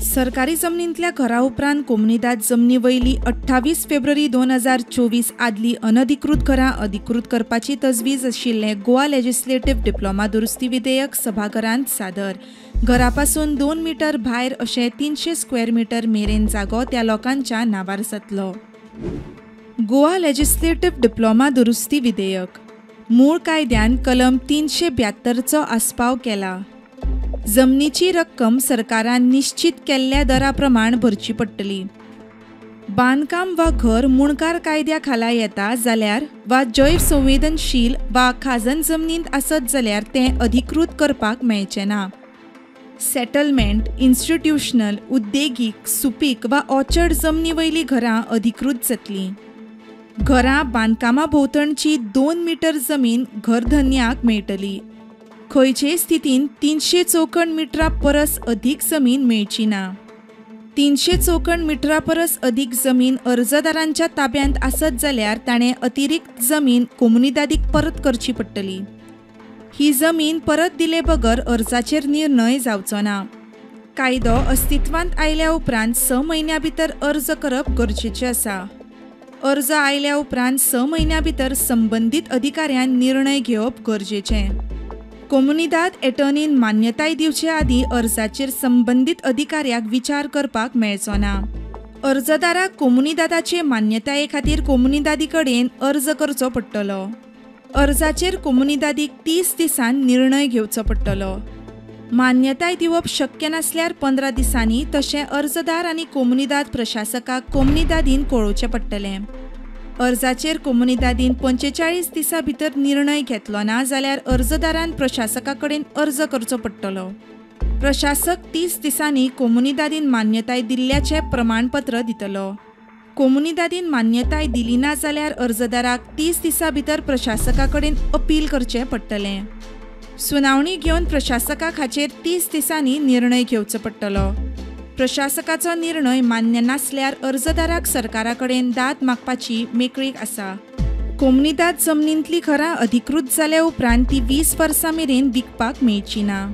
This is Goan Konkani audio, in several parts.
सरकारी जमनींतल्या घरा उपरांत कोमुनिदाद जमनी वयली 28 फेब्रुवारी 2024 आदली अनधिकृत घरां अधिकृत करपाची तजवीज आशिल्लें गोवा लेजिस्लेटिव्ह डिप्लोमा दुरुस्ती विधेयक सभाघरांत सादर. घरापासून 2 मीटर भायर अशें 300 स्क्वेअर मीटर मेरेन जागो त्या लोकांच्या नांवार जातलो. गोवा लेजिस्लेटिव्ह डिप्लोमा दुरुस्ती विधेयक मूळ कायद्यान कलम 372चो आस्पाव केला. जमनीची रक्कम सरकारान निश्चित केल्ल्या दरा प्रमाण भरची पडटली. बांदकाम वा घर मुणकार कायद्या खाला येता जाल्यार वा जैवसंवेदनशील वा खाजन जमनींत आसत जाल्यार तें अधिकृत करपाक मेळचें ना. सेटलमेंट, इन्स्टिट्यूशनल, उद्देगीक, सुपीक वा ऑर्चर्ड जमनी वयलीं घरां अधिकृत जातलीं. घरां बांदकामा भोंवतणची 2 मीटर जमीन घरधनयाक मेळटली. खंयचेय स्थितीन 300 चौखण मिटरा परस अधीक जमीन मेळची ना. 300 चौखण मिटरा परस अधीक जमीन अर्जदारांच्या ताब्यांत आसत जाल्यार ताणें अतिरिक्त जमीन कोमुनिदादीक परत करची पडटली. ही जमीन परत दिले बगर अर्जाचेर निर्णय जावचो ना. कायदो अस्तित्वांत आयल्या उपरांत 6 म्हयन्यां भितर अर्ज करप गरजेचें आसा. अर्ज आयल्या उपरांत 6 म्हयन्यां भितर संबंदीत अधिकाऱ्यान निर्णय घेवप गरजेचें. कोमुनिदाद एटर्नीन मान्यताय दिवचे आदीं अर्जाचेर संबंदीत अधिकाऱ्याक विचार करपाक मेळचो ना. अर्जदाराक कोमुनिदादाचे मान्यताये खातीर कोमुनिदादी कडेन अर्ज करचो पडटलो. अर्जाचेर कोमुनिदादीक 30 दिसांत निर्णय घेवचो पडटलो. मान्यताय दिवप शक्य नासल्यार 15 दिसांनी तशें अर्जदार आनी कोमुनिदाद प्रशासकाक कोमुनिदादीन कळोवचें पडटलें. अर्जाचेर कोमुनिदादीन 45 दिसां भितर निर्णय घेतलो ना जाल्यार अर्जदारान प्रशासका कडेन अर्ज करचो पडटलो. प्रशासक 30 दिसांनी कोमुनिदादीन मान्यताय दिल्ल्याचें प्रमाणपत्र दितलो. कोमुनिदादीन मान्यताय दिली ना जाल्यार अर्जदाराक 30 दिसां भितर प्रशासका कडेन अपील करचें पडटलें. सुनावणी घेवन प्रशासकाक हाचेर 30 दिसांनी निर्णय घेवचो पडटलो. प्रशासकाचो निर्णय मान्य नासल्यार अर्जदाराक सरकारा कडेन दाद मागपाची मेकळीक आसा. कोमुनिदाद जमनींतली घरां अधिकृत जाल्या उपरांत ती 20 वर्सां मेरेन विकपाक मेळची ना.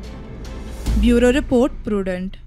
Bureau report, Prudent.